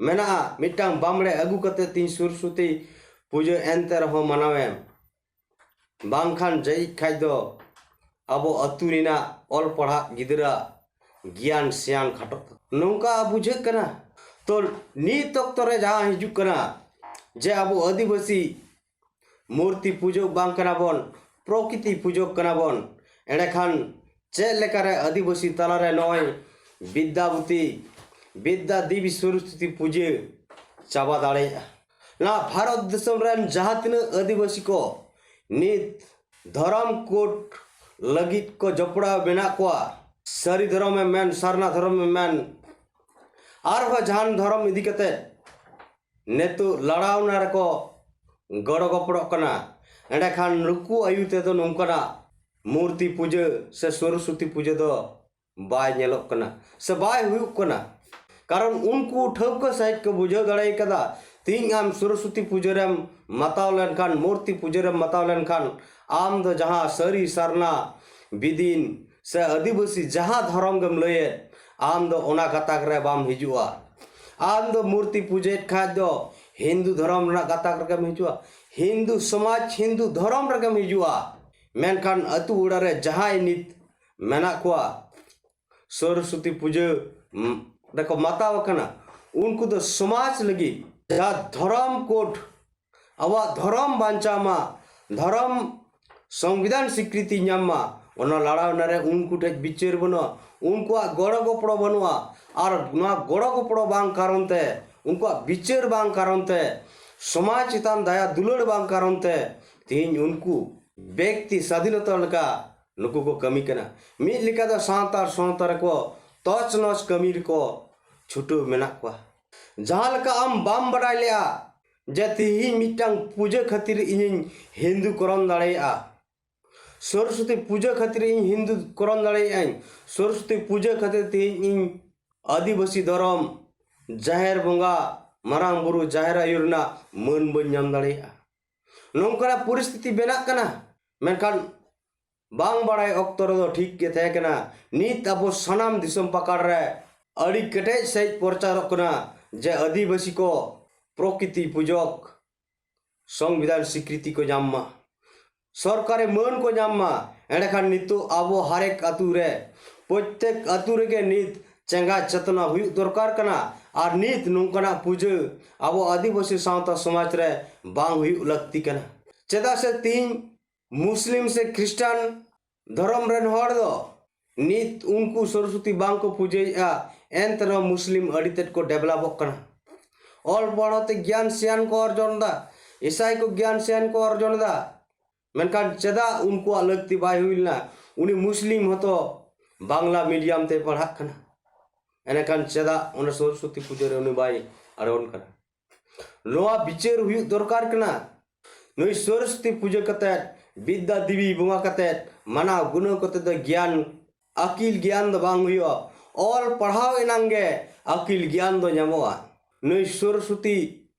ᱢᱮᱱᱟᱜᱼᱟ, ᱢᱤᱫᱴᱟᱝ ᱵᱟᱢᱲᱮ ᱟᱹᱜᱩ ᱠᱟᱛᱮ ᱛᱤᱧ ᱥᱚᱨᱚᱥᱚᱛᱤ ᱯᱩᱡᱟᱹ ᱮᱱᱛᱮ ᱨᱮᱦᱚᱸ ᱢᱟᱱᱟᱣᱮᱢ, ᱵᱟᱝᱠᱷᱟᱱ ᱡᱟᱹᱭᱤᱡ ᱠᱷᱟᱡ ᱫᱚ ᱟᱵᱚ ᱟᱹᱛᱩ ᱨᱮᱱᱟᱜ ᱚᱞ ᱯᱟᱲᱦᱟᱜ ᱜᱤᱫᱽᱨᱟᱹ ᱜᱮᱭᱟᱱ ᱥᱮᱭᱟᱱ ᱠᱷᱟᱴᱚᱜ ᱛᱟᱠᱚ᱾ ᱱᱚᱝᱠᱟ ᱵᱩᱡᱷᱟᱹᱜ ᱠᱟᱱᱟ᱾ ᱛᱚ ᱱᱤᱛ ᱚᱠᱛᱚ ᱨᱮ ᱡᱟᱦᱟᱸ ᱦᱤᱡᱩᱜ ᱠᱟᱱᱟ ᱡᱮ ᱟᱵᱚ ᱟᱹᱫᱤᱵᱟᱹᱥᱤ ᱢᱩᱨᱛᱤ ᱯᱩᱡᱟᱹ ᱵᱟᱝ ᱠᱟᱱᱟ ᱵᱚᱱ, ᱯᱨᱚᱠᱨᱤᱛᱤ ᱯᱩᱡᱟᱹ ᱠᱟᱱᱟ ᱵᱚᱱ, ᱮᱸᱰᱮᱠᱷᱟᱱ ᱪᱮᱫ ᱞᱮᱠᱟᱨᱮ ᱟᱹᱫᱤᱵᱟᱹᱥᱤ ᱛᱟᱞᱟᱨᱮ ᱱᱚᱜᱼᱚᱭ ᱵᱤᱫᱽᱫᱟᱵᱚᱛᱤ, ᱵᱤᱫᱽᱫᱟ ᱫᱮᱵᱤ ᱥᱚᱨᱚᱥᱚᱛᱤ ᱯᱩᱡᱟᱹ ᱪᱟᱵᱟ ᱫᱟᱲᱮᱭᱟᱜᱼᱟ? ᱱᱚᱣᱟ ᱵᱷᱟᱨᱚᱛ ᱫᱤᱥᱚᱢ ᱨᱮᱱ ᱡᱟᱦᱟᱸ ᱛᱤᱱᱟᱹᱜ ᱟᱹᱫᱤᱵᱟᱹᱥᱤ ᱠᱚ ᱱᱤᱛ ᱫᱷᱚᱨᱚᱢ ᱠᱳᱰ ᱞᱟᱹᱜᱤᱫ ᱠᱚ ᱡᱚᱯᱲᱟᱣ ᱢᱮᱱᱟᱜ ᱠᱚᱣᱟ, ᱥᱟᱹᱨᱤ ᱫᱷᱚᱨᱚᱢᱮᱢ ᱢᱮᱱ, ᱥᱟᱨᱱᱟ ᱫᱷᱚᱨᱚᱢᱮᱢ ᱢᱮᱱ, ᱟᱨᱦᱚᱸ ᱡᱟᱦᱟᱱ ᱫᱷᱚᱨᱚᱢ ᱤᱫᱤ ᱠᱟᱛᱮ ᱱᱤᱛᱚᱜ ᱞᱟᱲᱟᱣᱱᱟ ᱨᱮᱠᱚ ᱜᱚᱲᱚ ᱜᱚᱯᱚᱲᱚᱜ ᱠᱟᱱᱟ, ᱮᱸᱰᱮᱠᱷᱟᱱ ᱱᱩᱠᱩ ᱟᱹᱭᱩᱨ ᱛᱮᱫᱚ ᱱᱚᱝᱠᱟᱱᱟᱜ ᱢᱩᱨᱛᱤ ᱯᱩᱡᱟᱹ ᱥᱮ ᱥᱚᱨᱚᱥᱚᱛᱤ ᱯᱩᱡᱟᱹ ᱫᱚ ᱵᱟᱭ ᱧᱮᱞᱚᱜ ᱠᱟᱱᱟ ᱥᱮ ᱵᱟᱭ ᱦᱩᱭᱩᱜ ᱠᱟᱱᱟ᱾ ᱠᱟᱨᱚᱱ ᱩᱱᱠᱩ ᱴᱷᱟᱹᱣᱠᱟᱹ ᱥᱟᱹᱦᱤᱡ ᱠᱚ ᱵᱩᱡᱷᱟᱹᱣ ᱫᱟᱲᱮ ᱠᱟᱫᱟ, ᱛᱮᱦᱮᱧ ᱟᱢ ᱥᱚᱨᱚᱥᱚᱛᱤ ᱯᱩᱡᱟᱹ ᱨᱮᱢ ᱢᱟᱛᱟᱣ ᱞᱮᱱᱠᱷᱟᱱ, ᱢᱩᱨᱛᱤ ᱯᱩᱡᱟᱹ ᱨᱮᱢ ᱢᱟᱛᱟᱣ ᱞᱮᱱᱠᱷᱟᱱ, ᱟᱢ ᱫᱚ ᱡᱟᱦᱟᱸ ᱥᱟᱹᱨᱤ ᱥᱟᱨᱱᱟ ᱵᱤᱫᱤᱱ ᱥᱮ ᱟᱹᱫᱤᱵᱟᱹᱥᱤ ᱡᱟᱦᱟᱸ ᱫᱷᱚᱨᱚᱢ ᱜᱮᱢ ᱞᱟᱹᱭᱮᱫ, ᱟᱢ ᱫᱚ ᱚᱱᱟ ᱜᱟᱛᱟᱠ ᱨᱮ ᱵᱟᱢ ᱦᱤᱡᱩᱜᱼᱟ᱾ ᱟᱢ ᱫᱚ ᱢᱩᱨᱛᱤ ᱯᱩᱡᱟᱹᱭᱮᱫ ᱠᱷᱟᱡ ᱫᱚ ᱦᱤᱱᱫᱩ ᱫᱷᱚᱨᱚᱢ ᱨᱮᱱᱟᱜ ᱜᱟᱛᱟᱠ ᱨᱮᱜᱮᱢ ᱦᱤᱡᱩᱜᱼᱟ, ᱦᱤᱱᱫᱩ ᱥᱚᱢᱟᱡᱽ, ᱦᱤᱱᱫᱩ ᱫᱷᱚᱨᱚᱢ ᱨᱮᱜᱮᱢ ᱦᱤᱡᱩᱜᱼᱟ᱾ ᱢᱮᱱᱠᱷᱟᱱ ᱟᱹᱛᱩ ᱚᱲᱟᱜ ᱨᱮ ᱡᱟᱦᱟᱸᱭ ᱱᱤᱛ ᱢᱮᱱᱟᱜ ᱠᱚᱣᱟ, ᱥᱚᱨᱚᱥᱚᱛᱤ ᱯᱩᱡᱟᱹ ᱨᱮᱠᱚ ᱢᱟᱛᱟᱣ ᱟᱠᱟᱱᱟ, ᱩᱱᱠᱩ ᱫᱚ ᱥᱚᱢᱟᱡᱽ ᱞᱟᱹᱜᱤᱫ ᱡᱟᱦᱟᱸ ᱫᱷᱚᱨᱚᱢ ᱠᱳᱰ, ᱟᱵᱚᱣᱟᱜ ᱫᱷᱚᱨᱚᱢ ᱵᱟᱧᱪᱟᱣ ᱢᱟ, ᱫᱷᱚᱨᱚᱢ ᱥᱚᱝᱵᱤᱫᱷᱟᱱ ᱥᱤᱠᱨᱤᱛᱤ ᱧᱟᱢ ᱢᱟ, ᱚᱱᱟ ᱞᱟᱲᱟᱣᱱᱟ ᱨᱮ ᱩᱱᱠᱩ ᱴᱷᱮᱡ ᱵᱤᱪᱟᱹᱨ ᱵᱟᱹᱱᱩᱜᱼᱟ, ᱩᱱᱠᱩᱣᱟᱜ ᱜᱚᱲᱚ ᱜᱚᱯᱚᱲᱚ ᱵᱟᱹᱱᱩᱜᱼᱟ᱾ ᱟᱨ ᱱᱚᱣᱟ ᱜᱚᱲᱚ ᱜᱚᱯᱚᱲᱚ ᱵᱟᱝ ᱠᱟᱨᱚᱱ ᱛᱮ, ᱩᱱᱠᱩᱣᱟᱜ ᱵᱤᱪᱟᱹᱨ ᱵᱟᱝ ᱠᱟᱨᱚᱱ ᱛᱮ, ᱥᱚᱢᱟᱡᱽ ᱪᱮᱛᱟᱱ ᱫᱟᱭᱟ ᱫᱩᱞᱟᱹᱲ ᱵᱟᱝ ᱠᱟᱨᱚᱱ ᱛᱮ ᱛᱮᱦᱮᱧ ᱩᱱᱠᱩ ᱵᱮᱠᱛᱤ ᱥᱟᱫᱷᱤᱱᱚᱛᱟ ᱞᱮᱠᱟ ᱱᱩᱠᱩ ᱠᱚ ᱠᱟᱹᱢᱤ ᱠᱟᱱᱟ᱾ ᱢᱤᱫ ᱞᱮᱠᱟ ᱫᱚ ᱥᱟᱶᱛᱟ ᱟᱨ ᱥᱟᱶᱛᱟ ᱨᱮᱠᱚ ᱛᱚᱪ ᱱᱚᱪ ᱠᱟᱹᱢᱤ ᱨᱮᱠᱚ ᱪᱷᱩᱴᱟᱹᱣ ᱢᱮᱱᱟᱜ ᱠᱚᱣᱟ᱾ ᱡᱟᱦᱟᱸ ᱞᱮᱠᱟ ᱟᱢ ᱵᱟᱢ ᱵᱟᱰᱟᱭ ᱞᱮᱜᱼᱟ ᱡᱮ ᱛᱮᱦᱮᱧ ᱢᱤᱫᱴᱟᱝ ᱯᱩᱡᱟᱹ ᱠᱷᱟᱹᱛᱤᱨ ᱤᱧᱤᱧ ᱦᱤᱱᱫᱩ ᱠᱚᱨᱚᱱ ᱫᱟᱲᱮᱭᱟᱜᱼᱟ, ᱥᱚᱨᱚᱥᱚᱛᱤ ᱯᱩᱡᱟᱹ ᱠᱷᱟᱹᱛᱤᱨ ᱤᱧ ᱦᱤᱱᱫᱩ ᱠᱚᱨᱚᱱ ᱫᱟᱲᱮᱭᱟᱜᱼᱟᱹᱧ, ᱥᱚᱨᱚᱥᱚᱛᱤ ᱯᱩᱡᱟᱹ ᱠᱷᱟᱹᱛᱤᱨ ᱛᱮᱦᱮᱧ ᱤᱧ ᱟᱹᱫᱤᱵᱟᱹᱥᱤ ᱫᱷᱚᱨᱚᱢ, ᱡᱟᱦᱮᱨ ᱵᱚᱸᱜᱟ, ᱢᱟᱨᱟᱝ ᱵᱩᱨᱩ ᱡᱟᱦᱮᱨ ᱟᱭᱳ ᱨᱮᱱᱟᱜ ᱢᱟᱹᱱ ᱵᱟᱹᱧ ᱧᱟᱢ ᱫᱟᱲᱮᱭᱟᱜᱼᱟ᱾ ᱱᱚᱝᱠᱟᱱᱟᱜ ᱯᱚᱨᱤᱥᱛᱷᱤᱛᱤ ᱵᱮᱱᱟᱜ ᱠᱟᱱᱟ᱾ ᱢᱮᱱᱠᱷᱟᱱ ᱵᱟᱝ ᱵᱟᱲᱟᱭ ᱚᱠᱛᱚ ᱨᱮᱫᱚ ᱴᱷᱤᱠ ᱜᱮ ᱛᱟᱦᱮᱸ ᱠᱟᱱᱟ᱾ ᱱᱤᱛ ᱟᱵᱚ ᱥᱟᱱᱟᱢ ᱫᱤᱥᱚᱢ ᱯᱟᱠᱟᱲ ᱨᱮ ᱟᱹᱰᱤ ᱠᱮᱴᱮᱡ ᱥᱟᱺᱦᱤᱡ ᱯᱨᱚᱪᱟᱨᱚᱜ ᱠᱟᱱᱟ ᱡᱮ ᱟᱹᱫᱤᱵᱟᱹᱥᱤ ᱠᱚ ᱯᱨᱚᱠᱤᱛᱤ ᱯᱩᱡᱚᱠ ᱥᱚᱝᱵᱤᱫᱷᱟᱱ ᱥᱤᱠᱨᱤᱛᱤ ᱠᱚ ᱧᱟᱢ ᱢᱟ᱾ ᱥᱚᱨᱠᱟᱨᱤ ᱢᱟᱹᱱ ᱠᱚ ᱧᱟᱢ ᱢᱟ᱾ ᱮᱸᱰᱮᱠᱷᱟᱱ ᱱᱤᱛᱚᱜ ᱟᱵᱚ ᱦᱟᱨᱮᱠ ᱟᱹᱛᱩ ᱨᱮ, ᱯᱨᱚᱛᱮᱠ ᱟᱹᱛᱩ ᱨᱮᱜᱮ ᱱᱤᱛ ᱪᱮᱸᱜᱷᱟ ᱪᱮᱛᱱᱟ ᱦᱩᱭᱩᱜ ᱫᱚᱨᱠᱟᱨ ᱠᱟᱱᱟ᱾ ᱟᱨ ᱱᱤᱛ ᱱᱚᱝᱠᱟᱱᱟᱜ ᱯᱩᱡᱟᱹ ᱟᱵᱚ ᱟᱹᱫᱤᱵᱟᱹᱥᱤ ᱥᱟᱶᱛᱟ ᱥᱚᱢᱟᱡᱽ ᱨᱮ ᱵᱟᱝ ᱦᱩᱭᱩᱜ ᱞᱟᱹᱠᱛᱤ ᱠᱟᱱᱟ᱾ ᱪᱮᱫᱟᱜ ᱥᱮ ᱛᱤᱦᱤᱧ ᱢᱩᱥᱞᱤᱢ ᱥᱮ ᱠᱷᱨᱤᱥᱴᱟᱱ ᱫᱷᱚᱨᱚᱢ ᱨᱮᱱ ᱦᱚᱲ ᱫᱚ ᱱᱤᱛ ᱩᱱᱠᱩ ᱥᱚᱨᱚᱥᱚᱛᱤ ᱵᱟᱝ ᱠᱚ ᱯᱩᱡᱟᱹᱭᱮᱫᱼᱟ, ᱮᱱᱛᱮ ᱨᱮᱦᱚᱸ ᱢᱩᱥᱞᱤᱢ ᱟᱹᱰᱤ ᱛᱮᱫ ᱠᱚ ᱰᱮᱵᱷᱞᱚᱯᱚᱜ ᱠᱟᱱᱟ᱾ ᱚᱞ ᱯᱟᱲᱦᱟᱣ ᱛᱮ ᱜᱮᱭᱟᱱ ᱥᱮᱭᱟᱱ ᱠᱚ ᱚᱨᱡᱚᱱ ᱮᱫᱟ, ᱤᱥᱟᱭ ᱠᱚ ᱜᱮᱭᱟᱱ ᱥᱮᱭᱟᱱ ᱠᱚ ᱚᱨᱡᱚᱱ ᱮᱫᱟ᱾ ᱢᱮᱱᱠᱷᱟᱱ ᱪᱮᱫᱟᱜ ᱩᱱᱠᱩᱣᱟᱜ ᱞᱟᱹᱠᱛᱤ ᱵᱟᱭ ᱦᱩᱭ ᱞᱮᱱᱟ? ᱩᱱᱤ ᱢᱩᱥᱞᱤᱢ ᱦᱚᱸᱛᱚ ᱵᱟᱝᱞᱟ ᱢᱤᱰᱤᱭᱟᱢ ᱛᱮ ᱯᱟᱲᱦᱟᱜ ᱠᱟᱱᱟ᱾ ᱮᱱᱮᱠᱷᱟᱱ ᱪᱮᱫᱟᱜ ᱚᱱᱟ ᱥᱚᱨᱚᱥᱚᱛᱤ ᱯᱩᱡᱟᱹ ᱨᱮ ᱩᱱᱤ ᱵᱟᱭ ᱟᱬᱜᱚᱱ ᱠᱟᱱᱟ? ᱱᱚᱣᱟ ᱵᱤᱪᱟᱹᱨ ᱦᱩᱭᱩᱜ ᱫᱚᱨᱠᱟᱨ ᱠᱟᱱᱟ᱾ ᱱᱩᱭ ᱥᱚᱨᱚᱥᱚᱛᱤ ᱯᱩᱡᱟᱹ ᱠᱟᱛᱮᱫ, ᱵᱤᱫᱽᱫᱟ ᱫᱮᱵᱤ ᱵᱚᱸᱜᱟ ᱠᱟᱛᱮᱫ, ᱢᱟᱱᱟᱣ ᱜᱩᱱᱟᱹᱣ ᱠᱟᱛᱮᱫ ᱫᱚ ᱜᱮᱭᱟᱱ, ᱟᱹᱠᱤᱞ ᱜᱮᱭᱟᱱ ᱫᱚ ᱵᱟᱝ ᱦᱩᱭᱩᱜᱼᱟ᱾ ᱚᱞ ᱯᱟᱲᱦᱟᱣ ᱮᱱᱟᱝ ᱜᱮ ᱟᱹᱠᱤᱞ ᱜᱮᱭᱟᱱ ᱫᱚ ᱧᱟᱢᱚᱜᱼᱟ᱾ ᱱᱩᱭ ᱥᱚᱨᱚᱥᱚᱛᱤ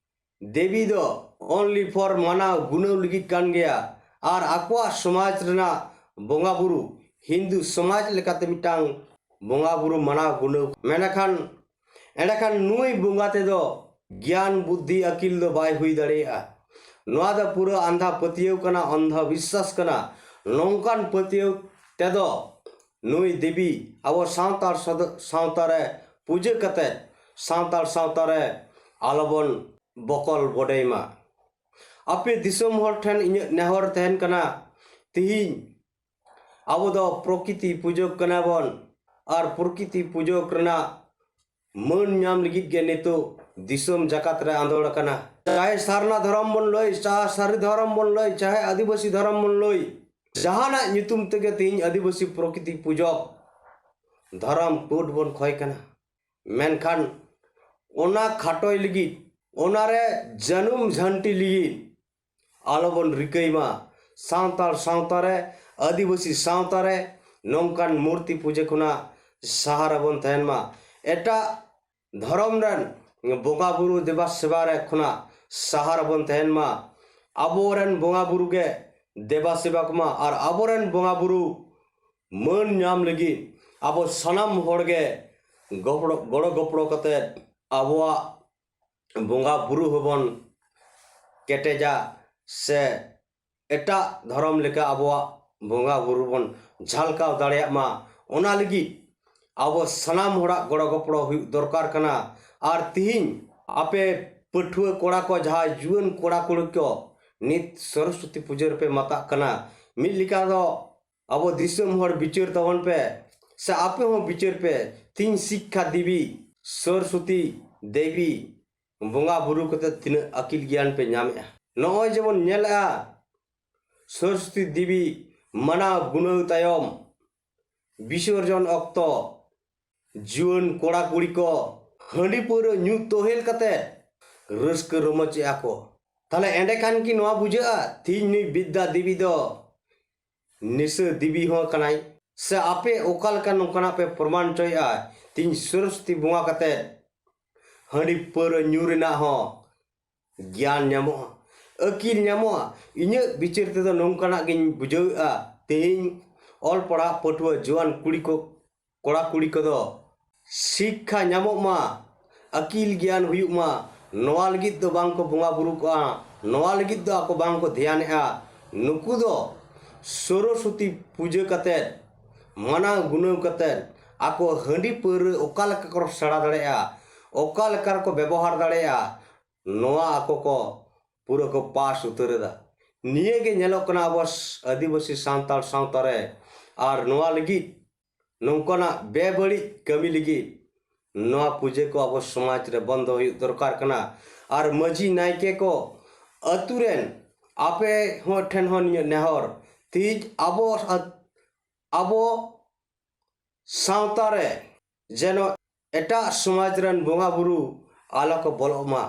ᱫᱮᱵᱤ ᱫᱚ only for ᱢᱟᱱᱟᱣ ᱜᱩᱱᱟᱹᱣ ᱞᱟᱹᱜᱤᱫ ᱠᱟᱱ ᱜᱮᱭᱟ᱾ ᱟᱨ ᱟᱠᱚᱣᱟᱜ ᱥᱚᱢᱟᱡᱽ ᱨᱮᱱᱟᱜ ᱵᱚᱸᱜᱟ ᱵᱩᱨᱩ, ᱦᱤᱱᱫᱩ ᱥᱚᱢᱟᱡᱽ ᱞᱮᱠᱟᱛᱮ ᱢᱤᱫᱴᱟᱝ ᱵᱚᱸᱜᱟ ᱵᱩᱨᱩ ᱢᱟᱱᱟᱣ ᱜᱩᱱᱟᱹᱣ᱾ ᱢᱮᱱᱠᱷᱟᱱ ᱮᱸᱰᱮᱠᱷᱟᱱ ᱱᱩᱭ ᱵᱚᱸᱜᱟ ᱛᱮᱫᱚ ᱜᱮᱭᱟᱱ ᱵᱩᱫᱽᱫᱷᱤ ᱟᱹᱠᱤᱞ ᱫᱚ ᱵᱟᱭ ᱦᱩᱭ ᱫᱟᱲᱮᱭᱟᱜᱼᱟ᱾ ᱱᱚᱣᱟ ᱫᱚ ᱯᱩᱨᱟᱹ ᱟᱸᱫᱷᱟ ᱯᱟᱹᱛᱭᱟᱹᱣ ᱠᱟᱱᱟ, ᱚᱱᱫᱷᱚ ᱵᱤᱥᱥᱟᱥ ᱠᱟᱱᱟ᱾ ᱱᱚᱝᱠᱟᱱ ᱯᱟᱹᱛᱭᱟᱹᱣ ᱛᱮᱫᱚ ᱱᱩᱭ ᱫᱮᱵᱤ ᱟᱵᱚ ᱥᱟᱱᱛᱟᱲ ᱥᱚᱫ-, ᱥᱟᱶᱛᱟ ᱨᱮ ᱯᱩᱡᱟᱹ ᱠᱟᱛᱮᱫ ᱥᱟᱱᱛᱟᱲ ᱥᱟᱶᱛᱟ ᱨᱮ ᱟᱞᱚᱵᱚᱱ ᱵᱚᱠᱚᱞ ᱵᱚᱰᱮᱭ ᱢᱟ᱾ ᱟᱯᱮ ᱫᱤᱥᱚᱢ ᱦᱚᱲ ᱴᱷᱮᱱ ᱤᱧᱟᱹᱜ ᱱᱮᱦᱚᱨ ᱛᱟᱦᱮᱱ ᱠᱟᱱᱟ, ᱛᱤᱦᱤᱧ ᱟᱵᱚ ᱫᱚ ᱯᱨᱚᱠᱤᱛᱤ ᱯᱩᱡᱚᱠ ᱠᱟᱱᱟ ᱵᱚᱱ, ᱟᱨ ᱯᱨᱚᱠᱤᱛᱤ ᱯᱩᱡᱚᱠ ᱨᱮᱱᱟᱜ ᱢᱟᱹᱱ ᱧᱟᱢ ᱞᱟᱹᱜᱤᱫ ᱜᱮ ᱱᱤᱛᱚᱜ ᱫᱤᱥᱚᱢ ᱡᱟᱠᱟᱛ ᱨᱮ ᱟᱸᱫᱳᱲ ᱟᱠᱟᱱᱟ᱾ ᱪᱟᱦᱮ ᱥᱟᱨᱱᱟ ᱫᱷᱚᱨᱚᱢ ᱵᱚᱱ ᱞᱟᱹᱭ, ᱪᱟᱦᱮ ᱥᱟᱹᱨᱤ ᱫᱷᱚᱨᱚᱢ ᱵᱚᱱ ᱞᱟᱹᱭ, ᱪᱟᱦᱮ ᱟᱹᱫᱤᱵᱟᱹᱥᱤ ᱫᱷᱚᱨᱚᱢ ᱵᱚᱱ ᱞᱟᱹᱭ, ᱡᱟᱦᱟᱱᱟᱜ ᱧᱩᱛᱩᱢ ᱛᱮᱜᱮ ᱛᱮᱦᱮᱧ ᱟᱹᱫᱤᱵᱟᱹᱥᱤ ᱯᱨᱚᱠᱤᱛᱤ ᱯᱩᱡᱚᱠ ᱫᱷᱚᱨᱚᱢ ᱠᱳᱰ ᱵᱚᱱ ᱠᱷᱚᱭ ᱠᱟᱱᱟ᱾ ᱢᱮᱱᱠᱷᱟᱱ ᱚᱱᱟ ᱠᱷᱟᱴᱚᱭ ᱞᱟᱹᱜᱤᱫ, ᱚᱱᱟᱨᱮ ᱡᱟᱹᱱᱩᱢ ᱡᱷᱟᱹᱱᱴᱤ ᱞᱟᱹᱜᱤᱫ ᱟᱞᱚᱵᱚᱱ ᱨᱤᱠᱟᱹᱭ ᱢᱟ᱾ ᱥᱟᱱᱛᱟᱲ ᱥᱟᱶᱛᱟ ᱨᱮ, ᱟᱹᱫᱤᱵᱟᱹᱥᱤ ᱥᱟᱶᱛᱟ ᱨᱮ ᱱᱚᱝᱠᱟᱱ ᱢᱩᱨᱛᱤ ᱯᱩᱡᱟᱹ ᱠᱷᱚᱱᱟᱜ ᱥᱟᱦᱟ ᱨᱮᱵᱚᱱ ᱛᱟᱦᱮᱱ ᱢᱟ᱾ ᱮᱴᱟᱜ ᱫᱷᱚᱨᱚᱢ ᱨᱮᱱ ᱵᱚᱸᱜᱟ ᱵᱩᱨᱩ ᱫᱮᱵᱟ ᱥᱮᱵᱟ ᱨᱮ ᱠᱷᱚᱱᱟᱜ ᱥᱟᱦᱟ ᱨᱮᱵᱚᱱ ᱛᱟᱦᱮᱱ ᱢᱟ᱾ ᱟᱵᱚᱨᱮᱱ ᱵᱚᱸᱜᱟ ᱵᱩᱨᱩ ᱜᱮ ᱫᱮᱵᱟ ᱥᱮᱵᱟ ᱠᱚᱢᱟ ᱟᱨ ᱟᱵᱚᱨᱮᱱ ᱵᱚᱸᱜᱟ ᱵᱩᱨᱩ ᱢᱟᱹᱱ ᱧᱟᱢ ᱞᱟᱹᱜᱤᱫ ᱟᱵᱚ ᱥᱟᱱᱟᱢ ᱦᱚᱲ ᱜᱮ ᱜᱚᱯᱲᱚ, ᱜᱚᱲᱚ ᱜᱚᱯᱚᱲᱚ ᱠᱟᱛᱮ ᱟᱵᱚᱣᱟᱜ ᱵᱚᱸᱜᱟ ᱵᱩᱨᱩ ᱦᱚᱸᱵᱚᱱ ᱠᱮᱴᱮᱡᱟ ᱥᱮ ᱮᱴᱟᱜ ᱫᱷᱚᱨᱚᱢ ᱞᱮᱠᱟ ᱟᱵᱚᱣᱟᱜ ᱵᱚᱸᱜᱟ ᱵᱩᱨᱩ ᱵᱚᱱ ᱡᱷᱟᱞᱠᱟᱣ ᱫᱟᱲᱮᱭᱟᱜ ᱢᱟ᱾ ᱚᱱᱟ ᱞᱟᱹᱜᱤᱫ ᱟᱵᱚ ᱥᱟᱱᱟᱢ ᱦᱚᱲᱟᱜ ᱜᱚᱲᱚ ᱜᱚᱯᱚᱲᱚ ᱦᱩᱭᱩᱜ ᱫᱚᱨᱠᱟᱨ ᱠᱟᱱᱟ᱾ ᱟᱨ ᱛᱤᱦᱤᱧ ᱟᱯᱮ ᱯᱟᱹᱴᱷᱩᱣᱟᱹ ᱠᱚᱲᱟ ᱠᱚ, ᱡᱟᱦᱟᱸᱭ ᱡᱩᱣᱟᱹᱱ ᱠᱚᱲᱟ ᱠᱩᱲᱤ ᱠᱚ ᱱᱤᱛ ᱥᱚᱨᱚᱥᱚᱛᱤ ᱯᱩᱡᱟᱹ ᱨᱮᱯᱮ ᱢᱟᱛᱟᱜ ᱠᱟᱱᱟ, ᱢᱤᱫ ᱞᱮᱠᱟ ᱫᱚ ᱟᱵᱚ ᱫᱤᱥᱚᱢ ᱦᱚᱲ ᱵᱤᱪᱟᱹᱨ ᱛᱟᱵᱚᱱ ᱯᱮ ᱥᱮ ᱟᱯᱮ ᱦᱚᱸ ᱵᱤᱪᱟᱹᱨ ᱯᱮ᱾ ᱛᱤᱦᱤᱧ ᱥᱤᱠᱠᱷᱟ ᱫᱮᱵᱤ, ᱥᱚᱨᱚᱥᱚᱛᱤ ᱫᱮᱵᱤ ᱵᱚᱸᱜᱟ ᱵᱩᱨᱩ ᱠᱟᱛᱮ ᱛᱤᱱᱟᱹᱜ ᱟᱹᱠᱤᱞ ᱜᱮᱭᱟᱱ ᱯᱮ ᱧᱟᱢᱮᱜᱼᱟ? ᱱᱚᱜᱼᱚᱭ ᱡᱮᱵᱚᱱ ᱧᱮᱞᱮᱜᱼᱟ, ᱥᱚᱨᱚᱥᱚᱛᱤ ᱫᱮᱵᱤ ᱢᱟᱱᱟᱣ ᱜᱩᱱᱟᱹᱣ ᱛᱟᱭᱚᱢ ᱵᱤᱥᱚᱨᱡᱚᱱ ᱚᱠᱛᱚ ᱡᱩᱣᱟᱹᱱ ᱠᱚᱲᱟ ᱠᱩᱲᱤ ᱠᱚ ᱦᱟᱺᱰᱤ ᱯᱟᱹᱣᱨᱟᱹ ᱧᱩ ᱛᱚᱦᱮᱞ ᱠᱟᱛᱮ ᱨᱟᱹᱥᱠᱟᱹ ᱨᱚᱢᱚᱡᱽ ᱮᱜᱼᱟ ᱠᱚ᱾ ᱛᱟᱦᱞᱮ ᱮᱸᱰᱮᱠᱷᱟᱱ ᱠᱤ ᱱᱚᱣᱟ ᱵᱩᱡᱷᱟᱹᱜᱼᱟ ᱛᱤᱦᱤᱧ ᱱᱩᱭ ᱵᱤᱫᱽᱫᱟ ᱫᱮᱵᱤ ᱫᱚ ᱱᱤᱥᱟᱹ ᱫᱮᱵᱤ ᱦᱚᱸ ᱠᱟᱱᱟᱭ? ᱥᱮ ᱟᱯᱮ ᱚᱠᱟ ᱞᱮᱠᱟ ᱱᱚᱝᱠᱟᱱᱟᱜ ᱯᱮ ᱯᱨᱚᱢᱟᱱ ᱦᱚᱪᱚᱭᱮᱜᱼᱟ? ᱛᱤᱦᱤᱧ ᱥᱚᱨᱚᱥᱚᱛᱤ ᱵᱚᱸᱜᱟ ᱠᱟᱛᱮ ᱦᱟᱺᱰᱤ ᱯᱟᱹᱣᱨᱟᱹ ᱧᱩ ᱨᱮᱱᱟᱜ ᱦᱚᱸ ᱜᱮᱭᱟᱱ ᱧᱟᱢᱚᱜᱼᱟ, ᱟᱹᱠᱤᱞ ᱧᱟᱢᱚᱜᱼᱟ᱾ ᱤᱧᱟᱹᱜ ᱵᱤᱪᱟᱹᱨ ᱛᱮᱫᱚ ᱱᱚᱝᱠᱟᱱᱟᱜ ᱜᱤᱧ ᱵᱩᱡᱷᱟᱹᱣᱮᱫᱼᱟ, ᱛᱮᱦᱮᱧ ᱚᱞ ᱯᱟᱲᱦᱟᱜ ᱯᱟᱹᱴᱷᱩᱣᱟᱹ ᱡᱩᱣᱟᱹᱱ ᱠᱩᱲᱤ ᱠᱚ, ᱠᱚᱲᱟ ᱠᱩᱲᱤ ᱠᱚᱫᱚ ᱥᱤᱠᱠᱷᱟ ᱧᱟᱢᱚᱜ ᱢᱟ, ᱟᱹᱠᱤᱞ ᱜᱮᱭᱟᱱ ᱦᱩᱭᱩᱜ ᱢᱟ, ᱱᱚᱣᱟ ᱞᱟᱹᱜᱤᱫ ᱫᱚ ᱵᱟᱝ ᱠᱚ ᱵᱚᱸᱜᱟ ᱵᱩᱨᱩ ᱠᱚᱜᱼᱟ, ᱱᱚᱣᱟ ᱞᱟᱹᱜᱤᱫ ᱫᱚ ᱟᱠᱚ ᱵᱟᱝ ᱠᱚ ᱫᱷᱮᱭᱟᱱᱮᱜᱼᱟ᱾ ᱱᱩᱠᱩ ᱫᱚ ᱥᱚᱨᱚᱥᱚᱛᱤ ᱯᱩᱡᱟᱹ ᱠᱟᱛᱮᱫ, ᱢᱟᱱᱟᱣ ᱜᱩᱱᱟᱹᱣ ᱠᱟᱛᱮᱫ ᱟᱠᱚ ᱦᱟᱺᱰᱤ ᱯᱟᱹᱣᱨᱟᱹ ᱚᱠᱟ ᱞᱮᱠᱟ ᱠᱚ ᱥᱮᱬᱟ ᱫᱟᱲᱮᱭᱟᱜᱼᱟ, ᱚᱠᱟ ᱞᱮᱠᱟ ᱨᱮᱠᱚ ᱵᱮᱵᱚᱦᱟᱨ ᱫᱟᱲᱮᱭᱟᱜᱼᱟ, ᱱᱚᱣᱟ ᱟᱠᱚ ᱠᱚ ᱯᱩᱨᱟᱹ ᱠᱚ ᱯᱟᱥ ᱩᱛᱟᱹᱨ ᱮᱫᱟ᱾ ᱱᱤᱭᱟᱹ ᱜᱮ ᱧᱮᱞᱚᱜ ᱠᱟᱱᱟ ᱟᱵᱚ ᱥ-, ᱟᱹᱫᱤᱵᱟᱹᱥᱤ ᱥᱟᱱᱛᱟᱲ ᱥᱟᱶᱛᱟ ᱨᱮ᱾ ᱟᱨ ᱱᱚᱣᱟ ᱞᱟᱹᱜᱤᱫ, ᱱᱚᱝᱠᱟᱱᱟᱜ ᱵᱮᱵᱟᱹᱲᱤᱡ ᱠᱟᱹᱢᱤ ᱞᱟᱹᱜᱤᱫ ᱱᱚᱣᱟ ᱯᱩᱡᱟᱹ ᱠᱚ ᱟᱵᱚ ᱥᱚᱢᱟᱡᱽ ᱨᱮ ᱵᱚᱱᱫᱚ ᱦᱩᱭᱩᱜ ᱫᱚᱨᱠᱟᱨ ᱠᱟᱱᱟ᱾ ᱟᱨ ᱢᱟᱹᱡᱷᱤ ᱱᱟᱭᱠᱮ ᱠᱚ, ᱟᱹᱛᱩ ᱨᱮᱱ, ᱟᱯᱮ ᱦᱚᱸ ᱴᱷᱮᱱ ᱦᱚᱸ ᱱᱤᱭᱟᱹ ᱱᱮᱦᱚᱨ, ᱛᱤᱦᱤᱧ ᱟᱵᱚ ᱟᱛ-, ᱟᱵᱚ ᱥᱟᱶᱛᱟ ᱨᱮ ᱡᱮᱱᱚ ᱮᱴᱟᱜ ᱥᱚᱢᱟᱡᱽ ᱨᱮᱱ ᱵᱚᱸᱜᱟ ᱵᱩᱨᱩ ᱟᱞᱚ ᱠᱚ ᱵᱚᱞᱚᱜ ᱢᱟ᱾